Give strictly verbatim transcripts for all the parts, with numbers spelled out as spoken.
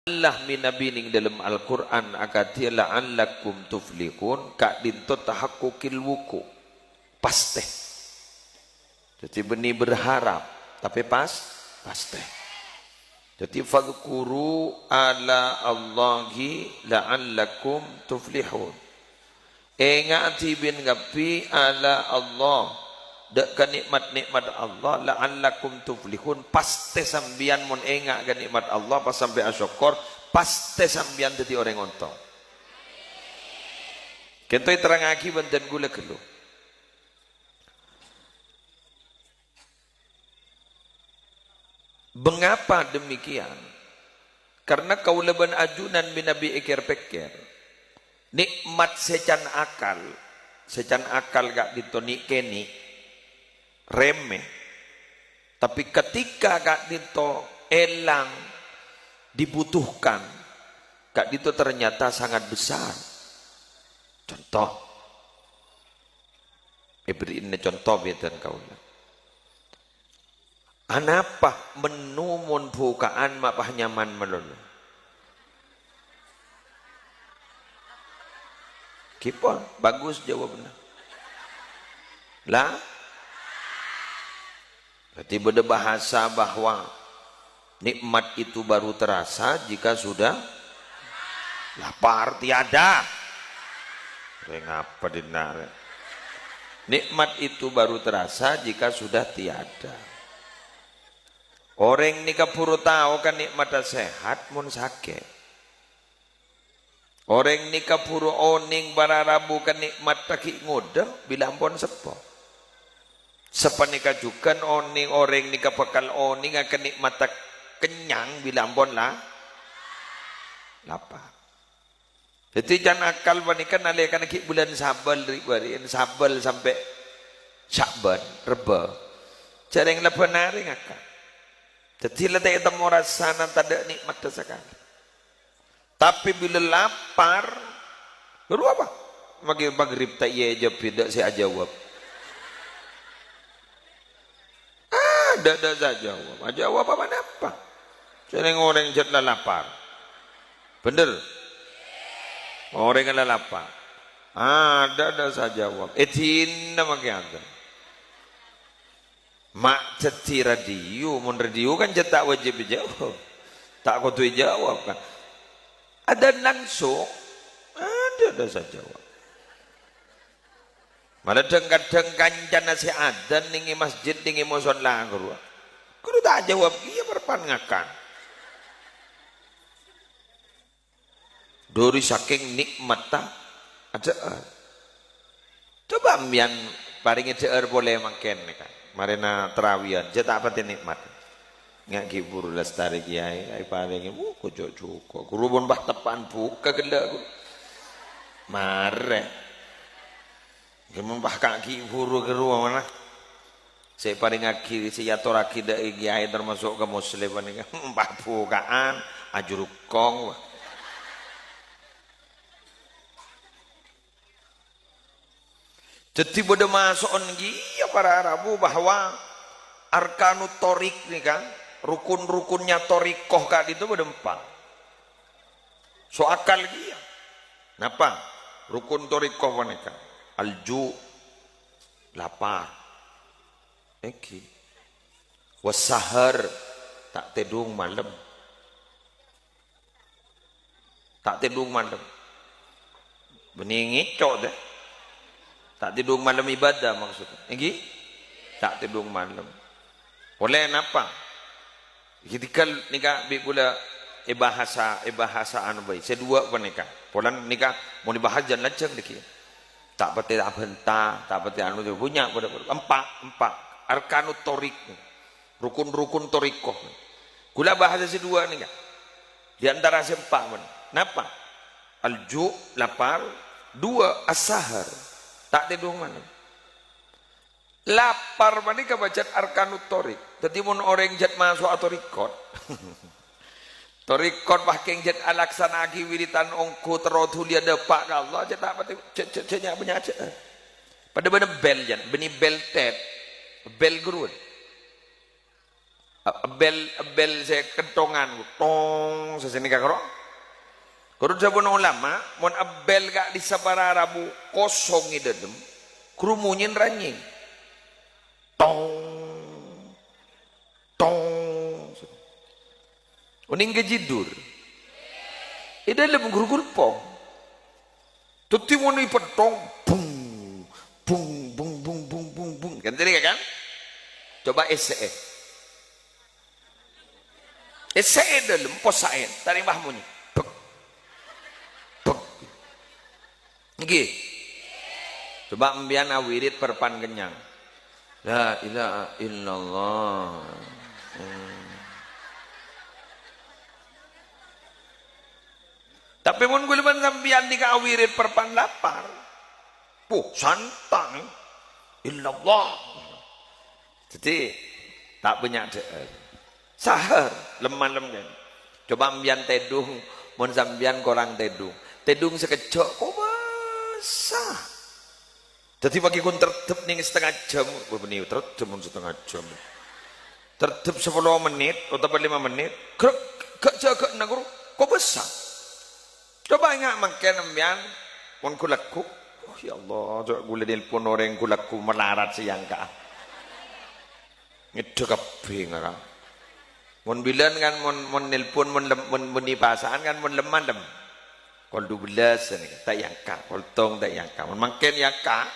Allah mènabi nèng dâlem Al-Qur'an akadhi la'allakum tuflihun, ka'dinto tahaqqquqil wuqu'. Pastè. Dhâddhi bânnè berharap, tapè pas, pastè. Dhâddhi, "Fadzkuru ala Allahi la'allakum tuflihun." Ènga'a dhibi' kabbhi ala Allah, dâ' ka nè'mat-nè'mat Allah, la'allakum tuflihun, pastè sampèyan mon ènga' ka nè'mat Allah, pas sampè' asokkor, pastè sampèyan dhâddhi orèng ontong. Ka'dinto èterrangngaghi bân dhân kaulâ ghâllu. Mengapa demikian? Karena kaulâ bân ajunan mènabi èkèr-pèkkèr, nè'mat sè can akal, sè can akal ka'dinto nè'-kènè', remeh, tapè ketika ka'dinto èlang, dibutuhkan, ka'dinto ternyata sangat besar. Conto, èbherri'ana conto bhâdhân kaulâ. Anapa menno mon buka'an ma' pas nyaman malolo? Ghipon, bagus jawabanna. La? Berarti bâdâ bahasa bahwa nikmat itu baru terasa jika sudah lapar, tiada. Rèng apa dinna' rè? Nikmat itu baru terasa jika sudah tiada. Orèng nèka buru tao ka nikmatta sehat mon sakè'. Orèng nèka buru onèng para rabu ka nikmatta ghi' ngodâ bilâ ampon seppo. Sapanèka jhughân onèng, orèng nèka bhâkal onènga ka nikmatta kennyang bilâ ampon la-, lapar. Dhâddhi can akal panèka nalèkana ghi' bulân Sabâl ri'-bâri'ân, Sabâl sampè' Sya'ban, Rebbâ. Jhârèng la bân arè ngakal. Dhâddhi la ta' ètemmo rassana tadâ' nikmatta sakalè. Tapè bilâ lapar, ghâru apa? Maghrib, maghrib ta' iyâ èjâbâ, dâ' sè ajâwâb. Ah, dâ', dâ' sè ajâwâb. Ajâwâb apa napa? Jhârèng orèng jhât la lapar. Bhender? Orèng la lapar. Ah, dâ', dâ' sè ajâwâb. Èdina makè adân. Ma' dhâddhi radio, mon radio kan jhât ta' wajib èjâwâb. Ta' kodhu èjâwâb kan. Adân langsung, adâ, adâ sè ajâwâb. Mala dhâng-kadhâng kancana sè adân nèng è masjid, nèng è mosolla ghâruwa. Ghâruwa ta' ajâwâb, iyâ parpan ngakan. Dhâri sakèng nikmatta adhâ'âr. Coba mbiyan parèngè dhâ'âr polè mangkèn nèka. Marèna tarawiyan, jhâ' ta' patè nikmat. Nga' ghi' buru lastarè kèyaè, èparèngè, wuh, kocok-cokok. Ghuru pon pas teppa'an bhuka ghellâ', ghuru. Marè. Ghi' mon pas ka' ghi' buru ghâruwa mana. Sè èparèngaghi, sè èyatorraghi dâ' kèyaè tamaso' ka Muslim panèka. Pas bhuka'an, ajurukong, wah. Dhâddhi bâdâ maso'on kèya para rabu bahwa Arkanut Thoriq nèka, rukun-rukunnya thariqah ka'dinto bâdâ empa'. So akal kèya. Napa? Rukun thariqah panèka. Al-ju', lapar. Èngghi. Was-sahar, ta' tèdung malem. Ta' tèdung malem. Bânnè ngèco' dâ. Ta' tèdung malem ibadah maksudnya. Èngghi? Ta' tèdung malem. Polè napa? Èngghi tèngghâl nèka bi' kaulâ èbahasa, èbahasa anu bhâi. Sè duwâ' panèka. Polana nèka mon èbahas jhân lanjhâng dhâggi'. Ta' patè abhânta, ta' patè anu, bânnya' padâ, empa', empa'. Arkanut Thoriq. Rukun-rukun thariqah. Kaulâ bahasa sè duwâ' nèka. Di antara sè empa' mon. Napa? Al-ju', lapar. Duwâ', as-sahar. Ta' tèdung malem. Lapar panèka pajhât arkanut thoriq. Dhâddhi mon orèng jhât maso'a thariqat. Thariqat pas kèng jhât alaksana'aghi wiridan ongghu terro dhuli adhâpa' ka Allah, jhât ta' patè, jhât, jhât, jhât nya-, bânnya' jhâ'. Padâ bânnè bel, jhân. Bânnè bel tèp. Bel ghâruwa. Ebbel, ebbel sè kenthongan, tong, sè sanèka karo. Karo dhâbuna ulama, mon ebbel ka'dissa' para rabu kosong è dhâlem, ghuru monyèn ranyèng. Tong, tong. Onèng ghâjhi dur. È dhâlem ghuru-ghuru pong. Dhâddhi mon èpènthong, bung, bung, bung, bung, bung, bung, bung. Kan tadi kan? Coba essè'è. Essè'è dhâlem, possa'è. Tarèma monyè. Bek. Bek. Ngghi. Coba empèyan awirid perpan kennyang. La ilaha illallah. Hmm. Tapè mon ghulâ bân sampèyan nèka awirid perpan lapar, puh, santang. Illallah. Dhâddhi, ta' bânnya' dhâ'âr. Sahur, lem-malem kan. Coba sampèyan tèdung, mon sampèyan korang tèdung. Tèdung sakejjhâ', kobâsa. Dhâddhi, maghi ghun terdep nèng satengnga jam. Wah, bânnè terdep mon satengnga jam. Terdep sapolo mennit otabâ lèma mennit. Grek, ghâ' jâgâna, ghuru. Kobâsa. Coba ènga' mangkèn sampèyan, mon ghu-lagghu. Oh, ya Allah, jhâ' ghulâ nelpon orèng ghu-lagghu malarat sè èyangka'a. Ngèddhâ kabbhi ngara. Mon bilân kan, mon, mon nelpon, mon lem-, mon bânnè pasa'an kan, mon lem-malem. Kol dubellâs sanèka, ta' èyangka'. Kol tong, ta' èyangka'. Mon mangkèn èyangka',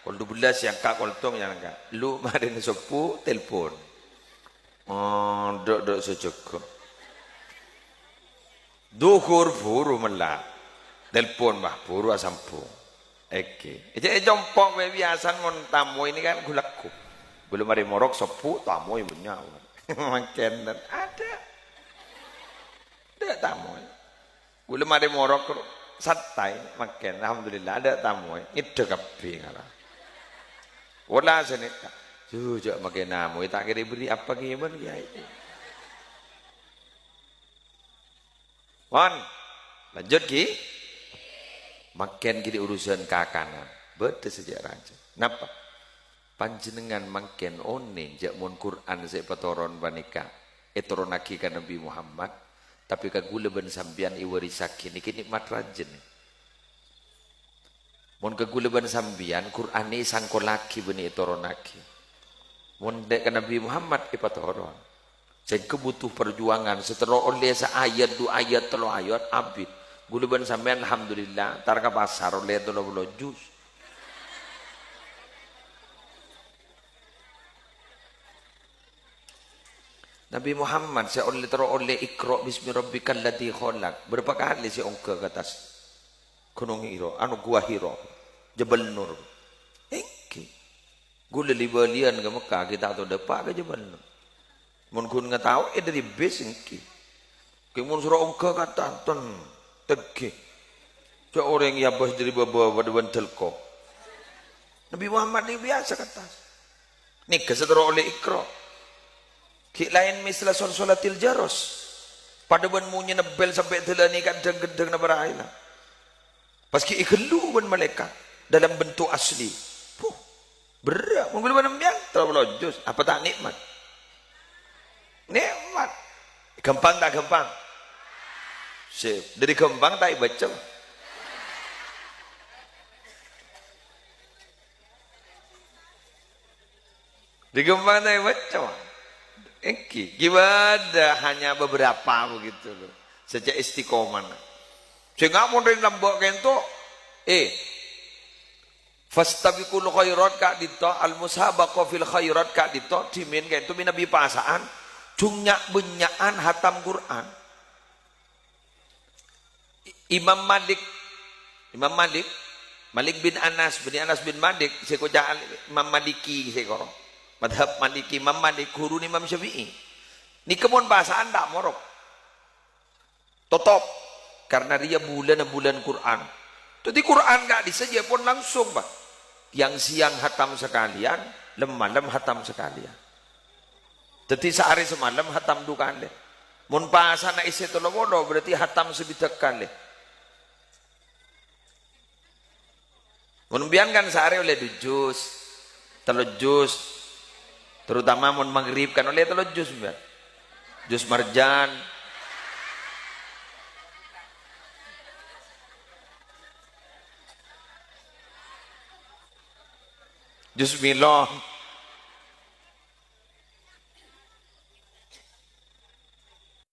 kol dubellâs èyangka', kol tong èyangka'. Lu marèna sobbhu, telpon. Oh, dâ', dâ' sè jâgâ. Dhuhur buru mella'. Telpon, bâh, buru asambhung. Èngghi. È, è compo' bâi biyasan mon tamoy nèka kan ghu-lagghu. Ghulâ marè morok sobbhu, tamoy bânnya'. Mangkèn adâ'. Adâ' tamoy. Ghulâ marè morok santai, mangkèn, alhamdulillah, adâ' tamoy. Ngèddhâ kabbhi ngara. Pola sanèka. Ju, jhâ' makè namoy, ta' kèra èberri' apa kèya bân, Kèyaè. Pon, lanjut, ghi. Mangkèn ghi urusan kakanan. Bâdâ sè cè' rajâ. Napa? Panjhennengngan mangkèn onèng jhâ' mon Qur'an sè èpatoron panèka ètoronnaghi ka Nabbhi Muhammad, tapè ka ghulâ bân sampèyan èwarissaghi nèkè nè'mat rajâna. Mon ka ghulâ bân sampèyan, Qur'anna èsangkollaghi bânnè ètoronnaghi. Mon ta' ka Nabbhi Muhammad èpatoron. Sèngko butuh parjuwangan, sè terro ollè saayat, du ayat, tello ayat, abit. Ghulâ bân sampèyan, alhamdulillah, entar ka pasar ollè tello polo juz. Nabbhi Muhammad sè ollè, terro ollè Iqra bismi rabbikal ladzi khalaq. Bârâmpa kalè sè ongghâ ka attas Ghunong Hira, anu, Gua Hira, Jabal Nur. Èngghi. Ghulâ li-bâliyân ka Mekkah, ghi' ta' tao dâpa' ka Jabal Nur. Mon ghun ngataowè dâri bis, èngghi. Ghi' mon soro ongghâ ka attas, ten, tèngghi. Jhâ' orèng èabâs dâri bâbâ padâ bân dâlko. Nabbhi Muhammad nèka biyasa ka attas. Nèka sè terro ollè Iqra. Ghi' laèn misla solsolatil jaros. Padâ bân monyèna bel sampè' dâlâna kandhâng-kandhângnga para aèlang. Pas ghi' èghellu bân malaèkat dalam bentuk asli. Puh, berrâ'. Mon ghulâ bân sampèyan, tello polo juz. Apa ta' nè'mat? Nè'mat. Ghâmpang ta' ghâmpang? Sip. Dâri ghâmpang ta' èbâca. Dighâmpang ta' èbâca, Pak? Èngghi, ghi' bâdâ hanya beberapa begitu loh. Sè cè' istiqomah. Sèngko' mon rèng lambâ' kènto, eh, fastabiqul khairat ka'dinto, al-musabaqah fil khairat ka'dinto, dhimèn kènto mènabi pasa'an, jhung nya'-bânnya'an hatam Qur'an. Imam Malik, Imam Malik, Malik bin Anas, bin Anas bin Malik, sè èkoca' Imam Maliki sè koro. Madhab Maliki, Imam Malik, ghuruna Imam Syafi'i. Nèka mon pasa'an ta' morok. Totop. Karena rèya bulânna bulân Qur'an. Dhâddhi Qur'an ka'dissa' jhâ' pon langsung, Pak. Yang siang hatam sakaliyan, lem-malem hatam sakaliyan. Dhâddhi saarè samalem hatam du kalè. Mon pasana èssè tello polo, berarti hatam sabidhâk kalè. Mon sampèyan kan saarè ollè du juz, tello juz. Terutama mon maghrib kan ollè tello juz sampèyan. Jus Marjan. Jus Milo.